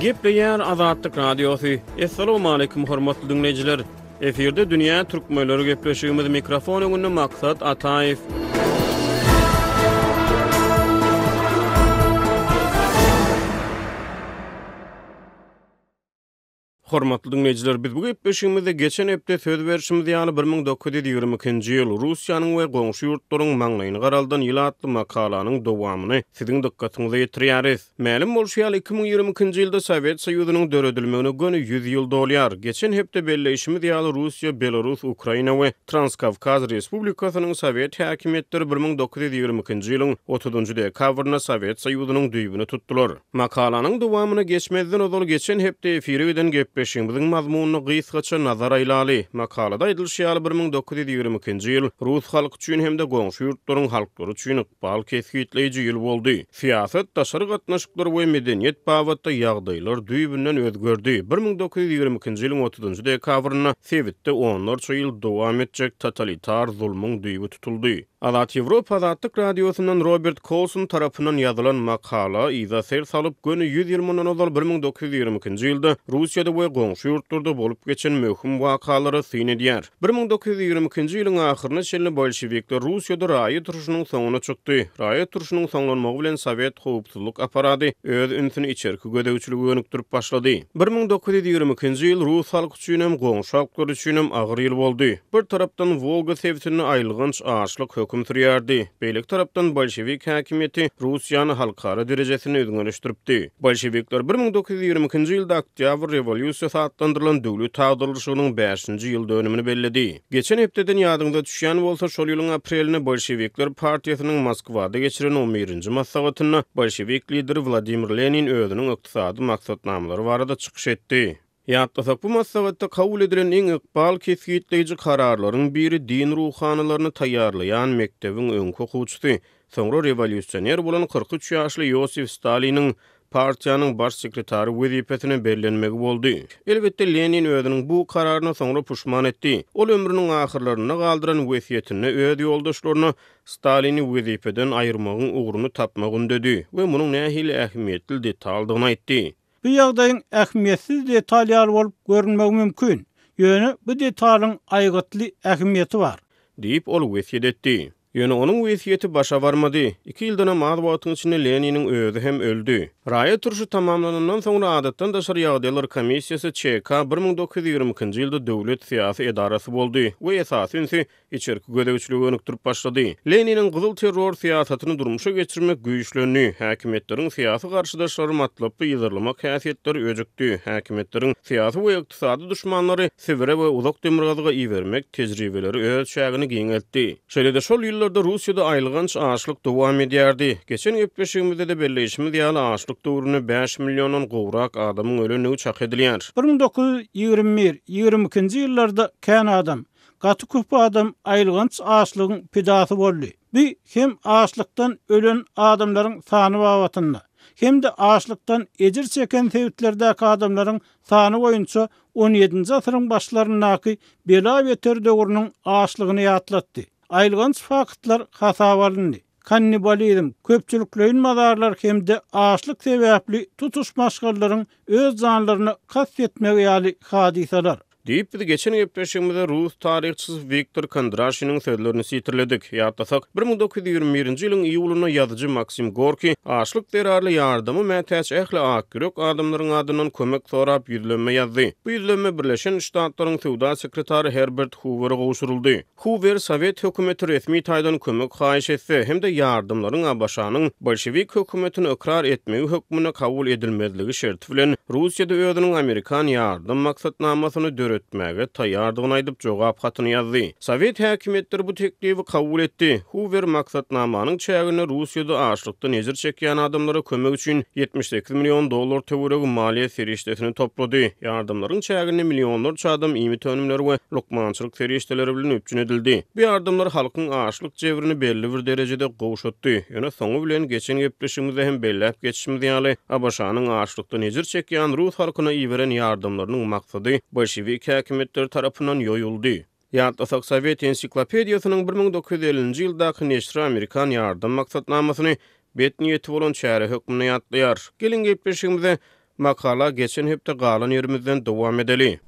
Gepleýär Azatlyk Radiosy. Assalamualaikum hormatly diňleýjiler. Efirde dünýä türkmenleri gepleşigimiz mikrofon öňünde Maksat Ataýew. Hormatly diňleýjiler, biz bu gepleşigimizde geçen hepde söz berşimiz ýaly 1922-nji ýyl, Russiýanyň we goňşy ýurtlaryň maňlaýyny garaldan ýyl atly makalanyň dowamyny siziň dykgatyňyza ýetirýäris. Mälim bolşy ýaly, 2022-nji ýylda Sowet Soýuzynyň döredilmegine göni 100 ýyl dolýar. Geçen hepde belleýşimiz ýaly, Russiýa, Belarus, Ukraina we Transkawkaz Respublikasynyň sowet häkimiýetleri 1922-nji ýylyň otuzynjy dekabrynda Sowet Soýuzynyň düýbüni tutdular. Makalanyň dowamyna geçmezden ozal geçen hepde efire giden gepleşigimiziň mazmunyna gysgaça nazar aýlaly. Makalada aýdylyşy ýaly 1922-nji ýyl rus halky üçin hem-de goňşy ýurtlaryň halklary üçin ykbal kesgitleýji ýyl boldy. Syýasat, daşary gatnaşyklar we medeniýet babatda ýagdaýlar düýbünden özgerdi. 1922-nji ýylyň otuzynjy dekabrynda sebitde onlarça ýyl dowam etjek totalitar zulmuň düýbi tutuldy. Azat Ýewropa Azatlyk Radiosyndan Robert Kolson tarapyndan ýazylan makala yza ser salyp, göni 100 ýyl mundan ozal 1922-nji ýylda Russiýada we goňşy ýurtlarda bolup geçen möhüm wakalara syn edýär. 1922-nji ýylyň ahyryna çenli bolşewikler Russiýada raýat urşunyň soňuna çykdy. Raýat urşunyň soňlanmagy bilen sowet howpsuzlyk apparady öz ünsüni içerki gözegçilige gönükdirip başlady. 1922-nji ýyl rus halky üçinem, goňşy halklar üçinem agyr ýyl boldy. Bir tarapdan Wolga sebitinde aýylganç açlyk höküm sürýärdi, beýleki tarapdan bolşewik häkimiýeti Russiýany halkara derejesinde üzňeleşdiripdi. Bolşewikler 1922-nji ýylda Oktýabr rewolýusiýasy atlandyrylan döwlet agdarylyşygynyň bäşinji ýyl dönümini belledi. Geçen hepdeden ýadyňyza düşýän bolsa, şol ýylyň aprelinde bolşewikler partiýasynyň Moskwada geçiren on birinji maslahatynda bolşewik lideri Wladimir Lenin özüniň ykdysady maksatnamalary barada çykyş etdi. Ýatlasak, bu maslahatda kabul edilen iň ykbal kesgitleýji kararlaryň biri din ruhanylaryny taýýarlaýan mekdebiň öňki okuwçysy, soňra rewolýusioner bolan 43 ýaşly Iosif Staliniň partiýanyň baş sekretary wezipesine bellenmegi boldy. Elbetde, Lenin özüniň bu kararyna soňra puşman etdi. Ol ömrüniň ahyrlarynda galdyran wesýetinde öz ýoldaşlaryna Stalini wezipeden aýyrmagyň ugruny tapmagy ündedi we munuň nähili ähmiýetli detaldygyny aýtdy. Bu ýagdaýyň ähmiýetsiz detal ýaly bolup görünmegi mümkin, ýöne bu detalyň aýgytly ähmiýeti bar. Diýip, ol wesýet etdi. Ýöne onuň wesýeti başa barmady. Iki ýyldanam az wagtyň içinde Leniniň özi hem öldi. Raýat urşy tamamlanandan soňra Adatdan daşary ýagdaýlar komissiýasy, ÇK, 1922-nji ýylda döwlet syýasy edarasy boldy we esasy ünsi içerki gözegçilige gönükdirip başlady. Leniniň gyzyl terror syýasatyny durmuşa geçirmek güýçlendi, häkimiýetleriň syýasy garşydaşlary matlaply yzarlamak häsiýetleri öjükdi, häkimiýetleriň syýasy we ykdysady duşmanlary Sibire we Uzak Demirgazyga ibermek tejribeleri öz çägini giňeltdi. Şeýle-de şol ýyllarda Russiýada aýylganç açlyk dowam edýärdi. Geçen gepleşigimizde-de belleýşimiz ýaly, açlyk döwründe bäş milliondan gowrak adamyň ölendigi çak edilýär. 1921, 22-nji ýyllarda kän adam, Gaty köp adam aýylganç açlygyň pidasy boldy. Bu hem açlykdan ölen adamlaryň sany babatynda, hem-de açlykdan ejir çeken sebitlerdäki adamlaryň sany boýunça on ýedinji asyryň başlaryndaky bela-beter döwrüniň açlygyny ýatlatdy. Aýylganç faktlar hasaba alyndy. Kannibalizm, köpçülikleýin mazarlar hem-de açlyk sebäpli tutuş maşgalalaryň öz janlaryna kast etmegi ýaly hadysalar. Diýip, biz geçen gepleşigimizde rus taryhçysy Wiktor Kondraşiniň sözlerini sitirledik. Ýatlasak, 1921-nji ýylyň iýulynda ýazyjy Maksim Gorkiý açlyk zerarly ýardama mätäç ähli akýürek adamlaryň adyndan kömek sorap ýüzlenme ýazdy. Bu ýüzlenme Birleşen Ştatlaryň söwda sekretary Herbert Huwere gowşuryldy. Huwer sowet hökümeti resmi taýdan kömek haýyş etse hem-de ýardamlaryň ABŞ-nyň bolşewik hökümetini ykrar etmegi hökmünde kabul edilmezligi şerti bilen Russiýada özüniň amerikan ýardam maksatnamasyny döretmäge taýýardygyny aýdyp jogap hatyny ýazdy. Sowet häkimiýetleri bu teklibi kabul etdi. Huwer maksatnamanyň çäginde Russiýada açlykdan ejir çekýän adamlara kömek üçin 78 million dollar töweregi maliýe serişdesini toplady. Ýardamlaryň çäginde millionlarça adam iýmit önümleri we lukmançylyk serişdeleri bilen üpjün edildi. Bu ýardamlar halkyň açlyk jebrini belli bir derejede gowşatdy. Ýöne soňy bilen geçen gepleşigimizde hem belläp geçişimiz ýaly, ABŞ-nyň açlykdan ejir çekýän rus halkyna iberen ýardamlarynyň maksady bolşewik häkimiýetleri tarapyndan ýoýuldy. Ýatlasak, Sowet ensiklopediýasynyň 1950-nji ýyldaky neşri amerikan ýardam maksatnamasyny bet niýeti bolan çäre hökmünde ýatlaýar. Geliň gepleşigimize. Makala geçen hepde galan ýerimizden dowam edeli.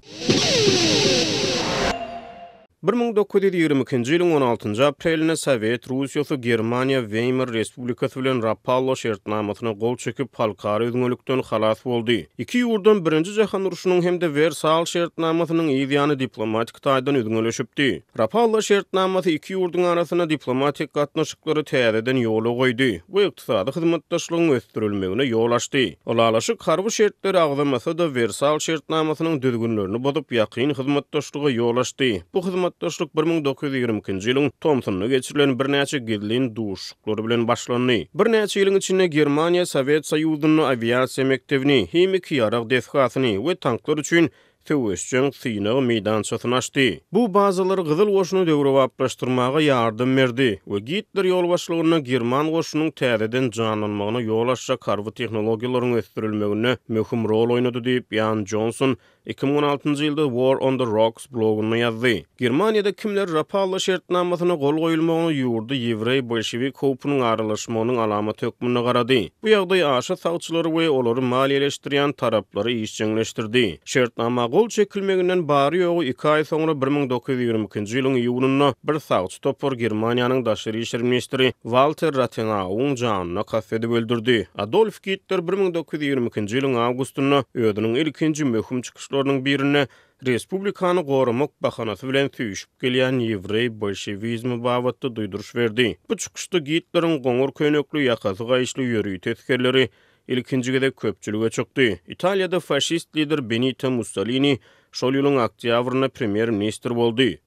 1922-nji ýylyň on altynjy aprelinde Sowet Russiýasy Germaniýa Weýmar Respublikasy bilen Rapallo şertnamasyna gol çekip, halkara üzňelikden halas boldy. Iki ýurdam Birinji jahan urşunyň hem-de Wersal şertnamasynyň yz ýany diplomatik taýdan üzňeleşipdi. Rapallo şertnamasy iki ýurduň arasynda diplomatik gatnaşyklary täzeden ýola goýdy we ykdysady hyzmatdaşlygyň ösdürilmegine ýol açdy. Ylalaşyk harby şertleri agzamasa-da, Wersal şertnamasynyň düzgünlerini bozup, ýakyn hyzmatdaşlyga ýol açdy. Bu hyzmatdaşlyk 1922-nji ýylyň tomsunda geçirilen birnäçe gizlin duşuşyklar bilen başlandy. Birnäçe ýylyň içinde Germaniýa Sowet Soýuzynda awiasiýa mekdebini, himiki ýarag desgasyny we tanklar üçin söweşjeň synag meýdançasyny açdy. Bu bazalar Gyzyl Goşuny döwrebaplaşdyrmaga ýardam berdi we Gitler ýolbaşçylygynda german goşunyň täzeden janlanmagyna ýol açjak harby tehnologiýalaryň ösdürilmeginde möhüm rol oýnady diýip, Ýan Jonson 2016-njy ýylda War on the Rocks blogunda ýazdy. Germaniýada kimler Rapallo şertnamasyna gol goýulmagyna ýurda ýewreý bolşewik howpunyň aralaşmagynyň alamaty hökmünde garady. Bu ýagdaý aşa sagçylary we olary maliýeleşdirýän taraplary işjeňleşdirdi. Şertnama gol çekilmeginden bary-ýogy iki aý soňra 1922-nji ýylyň iýunynda bir sagçy topar Germaniýanyň daşary işler ministri Walter Ratenauwyň janyna kast edip öldürdi. Adolf Gitler 1922-nji ýylyň awgustynda özüniň ilkinji möhüm çykyşlarynyň birinde Respublikany goramak bahanasy bilen süýşüp gelýän ýewreý bolşewizmi babatda duýduryş berdi. Bu çykyşda Gitleriň goňur köýnekli, ýakasy gaýyşly ýörite esgerleri ilkinji gezek köpçülige çykdy. Italiýada faşist lider Benito Mussolini şol ýylyň oktýabrynda premýer-ministr boldy.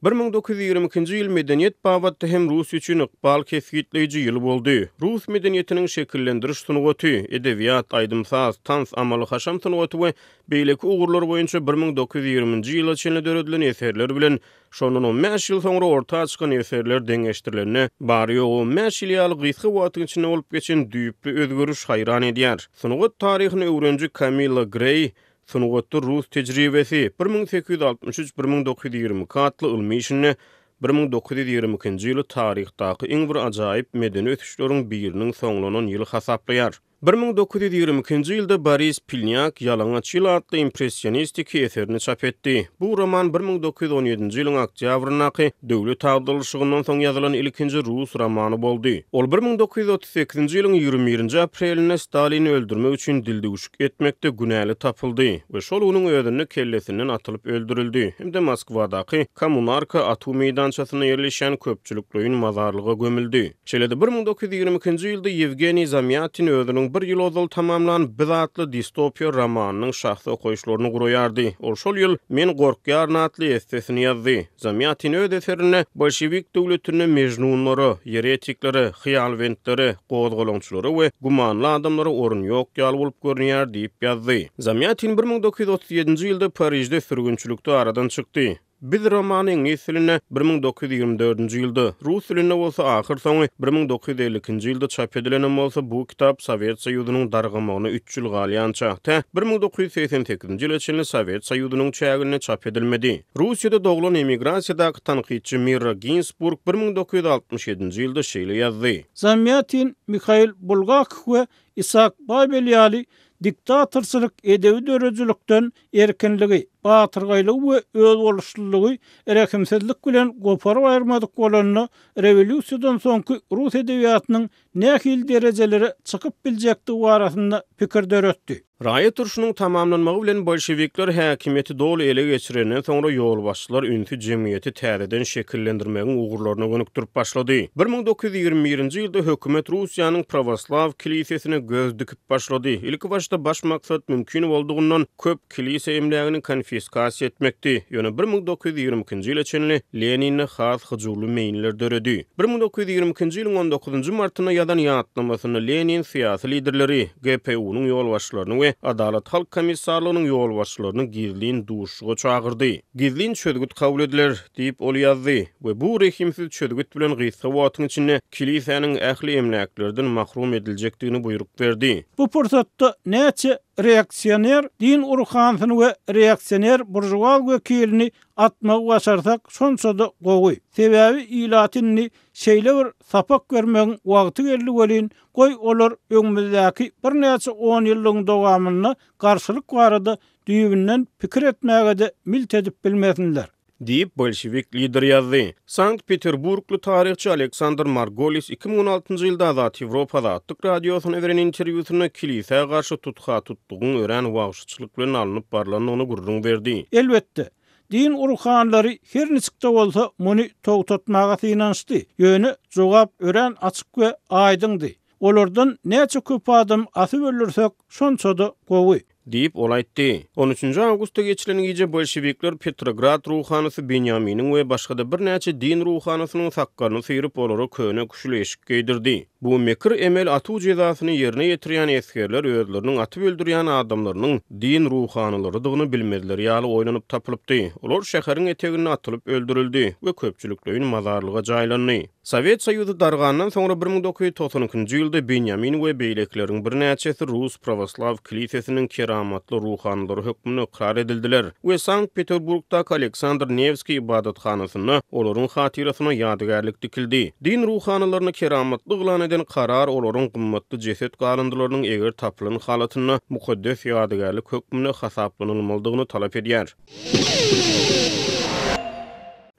1922-nji ýyl medeniýet babatda hem Russiýa üçin ykbal kesgitleýji ýyl boldy. Rus medeniýetiniň şekillendiriş sungaty, edebiýat, aýdym-saz, tans, amaly-haşam sungaty we beýleki ugurlar boýunça 1920-nji ýyla çenli döredilen eserler bilen şondan on bäş ýyl soňra orta çykan eserler deňeşdirilende, bary-ýogy on bäş ýyl ýaly gysga wagtyň içinde bolup geçen düýpli özgeriş haýran edýär. Sungat taryhyny öwreniji Kamilla Greý Sungatda rus tejribesi, 1863, 1922 atly ylmy işinde 1922-nji ýyly taryhdaky iň bir ajaýyp medeni ösüşleriň biriniň soňlanan ýyly hasaplaýar. 1922-nji ýylda Boris Pilnýak Ýalaňaç ýyl atly impressionistiki eserini çap etdi. Bu roman 1917-nji ýylyň oktýabryndaky döwlet agdarylyşygyndan soň ýazylan ilkinji rus romany boldy. Ol 1938-nji ýylyň 21-nji aprelinde Stalini öldürmek üçin dildüwşük etmekde günäli tapyldy we şol günüň özünde kellesinden atylyp öldürildi hem-de Moskwadaky Kommunarka atuw meýdançasynda ýerleşýän köpçülikleýin mazarlyga gömüldi. Şeýle-de 1922-nji ýylda Ýewgeniý Zamýatin özüniň bir ýyl ozal tamamlan Biz atly distopiýa romanynyň şahsy okaýyşlaryny guraýardy. Ol şol ýyl Men gorkýaryn atly essesini ýazdy. Zamýatin öz eserinde bolşewik döwletinde mejnunlara, ýeretiklere, hyýalbentlere, gozgalaňçylara we gümanly adamlara orun ýok ýaly bolup görünýär diýip ýazdy. Zamýatin 1937-nji ýylda Parižde sürgünçilikde aradan çykdy. Biz romany iňlis dilinde 1924-nji ýylda, rus dilinde bolsa ahyrsoňy 1952-nji ýylda çap edilenem bolsa, bu kitap Sowet Soýuzynyň dargamagyna üç ýyl galýança, tä 1988-nji ýyla çenli Sowet Soýuzynyň çäginde çap edilmedi. Russiýada doglan emigrasiýadaky tankytçy Mirra Ginsburg 1967-nji ýylda şeýle ýazdy. Zamýatin, Mihail Bulgakow we Isaak Babel ýaly diktatorçylyk edebi döredijilikden erkinligi, batyrgaýlygy we özboluşlylygy rehimsizlik bilen goparyp aýyrmadyk bolanda, rewolýusiýadan soňky rus edebiýatynyň nähili derejelere çykyp biljekdigi barasynda pikir döretdi. Raýat urşunyň tamamlanmagy bilen bolşewikler häkimiýeti doly ele geçirenden soňra ýolbaşçylar ünsi jemgyýeti täzeden şekillendirmegiň ugurlaryna gönükdirip başlady. 1921-nji ýylda hökümet Russiýanyň prawoslaw kilisesine göz dikip başlady. Ilkibaşda baş maksat mümkin boldugyndan köp kilise emlägini konfiskasiýa etmekdi. Ýöne 1922-nji ýyla çenli Leninde has hyjuwly meýiller döredi. 1922-nji ýylyň on dokuzynjy martynda ýazan ýatlamasynda Lenin syýasy liderleri, GPU-nyň ýolbaşçylaryny we Adalat halk komissarlygynyň ýolbaşçylaryny gizlin duşuşyga çagyrdy. Gizlin çözgüt kabul ediler, diýip, ol ýazdy we bu rehimsiz çözgüt bilen gysga wagtyň içinde kilisäniň ähli emläklerden mahrum ediljekdigini buýruk berdi. Bu pursatda näçe reaksioner din urhanysyny we reaksioner. Rewolýusioner buržuaz wekilini atmagy başarsak, şonça-da gowy. Sebäbi ilaty indi şeýle bir sapak bermegiň wagty geldi welin, goý olar öňümizdäki birnäçe onýyllygyň dowamynda garşylyk barada düýbünden pikir etmäge-de milt edip bilmesinler. Diýip, bolşewik lideri ýazdy. Sankt-Peterburgly taryhçy Aleksandr Margolis 2016-njy ýylda Azat Ýewropa Azatlyk Radiosyna beren interwýusynda kilisä garşy tutha-tutlugyň örän wagşyçylyk bilen alnyp barlandygyny gürrüň berdi. Elbetde, din ruhanlary her niçik-de bolsa muny togtatmaga synanyşdy, ýöne jogap örän açyk we aýdyňdy, Olardan näçe köp adam asyp öldürsek, şonça-da gowy. Diýip, ol aýtdy. On üçünji awgustda geçilen gije bolşewikler Petrograd ruhanysy Benýaminiň we başga-da birnäçe din ruhanysynyň sakgalyny syryp, olara köne küşül eşik geýdirdi. Bu mekir emel atuw jezasyny ýerine ýetirýän esgerler özleriniň atyp öldürýän adamlarynyň din ruhanylarydygyny bilmezleri ýaly oýlanyp tapylypdy. Olar şäheriň eteginde atylyp öldürildi we köpçülikleýin mazarlyga jaýlandy. Sowet Soýuzy dargandan soňra 1992-nji ýylda Benýamin we beýlekileriň birnäçesi Rus Prawoslaw kilisesiniň keramatly ruhanylary hökmünde ykrar edildiler we Sankt-Peterburgdaky Aleksandr Newskiý ybadathanasynda olaryň hatyrasyna ýadygärlik dikildi. Din ruhanylaryny keramatly yglan eden karar olaryň gymmatly jeset galyndylarynyň eger tapylan halatynda mukaddes ýadygärlik hökmünde hasaplanylmalydygyny talap edýär.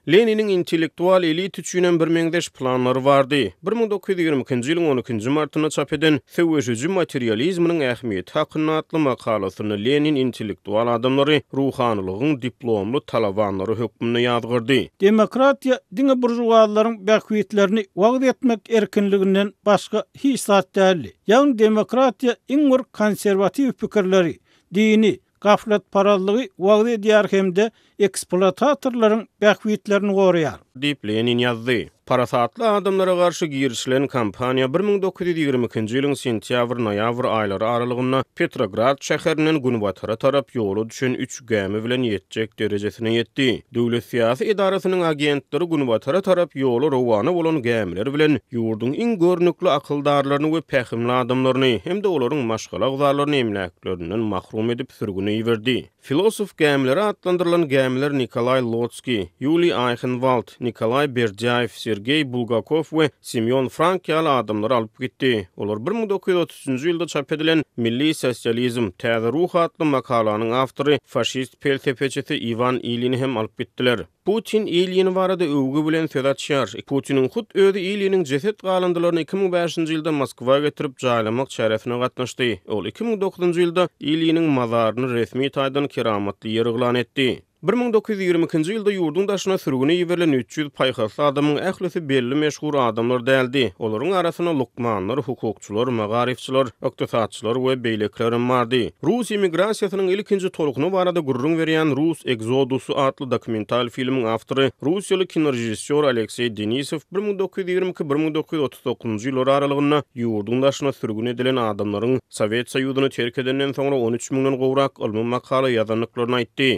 Leniniň intellektual elit üçinem birmeňzeş planlary bardy. 1922-nji ýylyň on ikinji martynda çap eden Söweşiji materializminiň ähmiýeti hakynda atly makalasynda Lenin intellektual adamlary ruhanylygyň diplomly talabanlary hökmünde ýazgardy. Demokratiýa diňe buržuazlaryň bähbitlerini wagyz etmek erkinliginden başga hiç zat däldi. Ýagny demokratiýa iň bir konserwatiw pikirleri, dini, gaflatparazlygy wagyz edýär hem-de ekspluatatorlaryň bähbitlerini goraýar. Diýip, Lenin ýazdy. Parasatly adamlara garşy girişilen kampaniýa 1922-nji ýylyň sentýabr-noýabr aýlary aralygynda Petrograd şäherinden günbatara tarap ýola düşen üç gämi bilen ýetjek derejesine ýetdi. Döwlet syýasy edarasynyň agentleri günbatara tarap ýola rowana bolan gämiler bilen ýurduň iň görnükli akyldarlaryny we pähimli adamlaryny hem-de olaryň maşgala agzalaryny emläklerinden mahrum edip sürgüne iberdi. Filosof gämileri atlandyrylan gämiler Nikolaý Lotskiý, Ýuliý Aýhenwald, Nikolaý Berdýaýew, Sergeý Bulgakow we Semýon Frank ýaly adamlary alyp gitdi. Olar 1933-nji ýylda çap edilen Milli sosializm, täze ruh atly makalanyň awtory, faşist pelsepeçisi Iwan Ilýini hem alyp gitdiler. Putin Ilýin barada öwgi bilen söz açýar. Putiniň hut özi Ilýiniň jeset galyndylaryny 2005-nji ýylda Moskwa getirip jaýlamak çäresine gatnaşdy. Ol 2009-njy ýylda Ilýiniň mazaryny resmi taýdan keramatly ýer yglan etdi. 1922-nji ýylda ýurduň daşyna sürgüne iberilen 300 paýhasly adamyň ählisi belli-meşhur adamlar däldi. Olaryň arasynda lukmanlar, hukukçylar, magaryfçylar, ykdysatçylar we beýlekilerem bardy. Rus emigrasiýasynyň ilkinji tolkuny barada gürrüň berýän Rus ekzodusy atly dokumental filmiň awtory russiýaly kinorežissýor Alekseý Denisow 1922, 1939-njy ýyllar aralygynda ýurduň daşyna sürgün edilen adamlaryň Sowet Soýuzyny terk edenden soňra 13 müňden gowrak ylmy makala ýazandyklaryny aýtdy.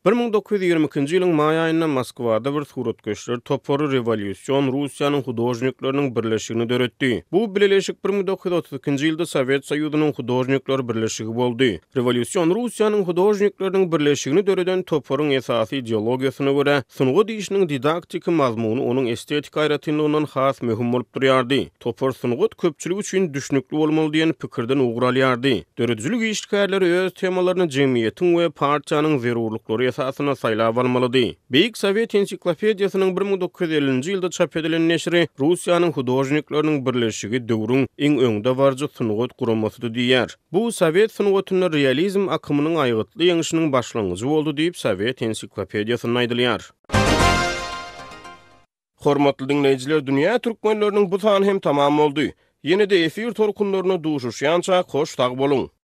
1922-nji ýylyň maý aýynda Moskwada bir suratkeşler topary Rewolýusion Russiýanyň hudožnikleriniň birleşigini döretdi. Bu bileleşik 1932-nji ýylda Sowet Soýuzynyň hudožnikler birleşigi boldy. Rewolýusion Russiýanyň hudožnikleriniň birleşigini döreden toparyň esasy ideologiýasyna görä, sungat işiniň didaktiki mazmuny onuň estetiki aýratynlygyndan has möhüm bolup durýardy. Topar sungat köpçülik üçin düşnükli bolmaly diýen pikirden ugur alýardy. Döredijilik işgärleri öz temalaryny jemgyýetiň we partiýanyň zerurlyklary esasynda saýlap almalydy. Beýik Sowet ensiklopediýasynyň 1950-nji ýylda çap edilen neşiri Russiýanyň hudožnikleriniň birleşigi döwrüň iň öňdebaryjy sungat guramasydy diýýär. Bu sowet sungatynda realizm akymynyň aýgytly ýeňşiniň başlangyjy boldy diýip, Sowet ensiklopediýasynda aýdylýar. Hormatly diňleýjiler Dünýä Türkmenleriniň bu sany hem tamam boldy. Ýene-de efir tolkunlarynda duşuşýançak hoş sag boluň!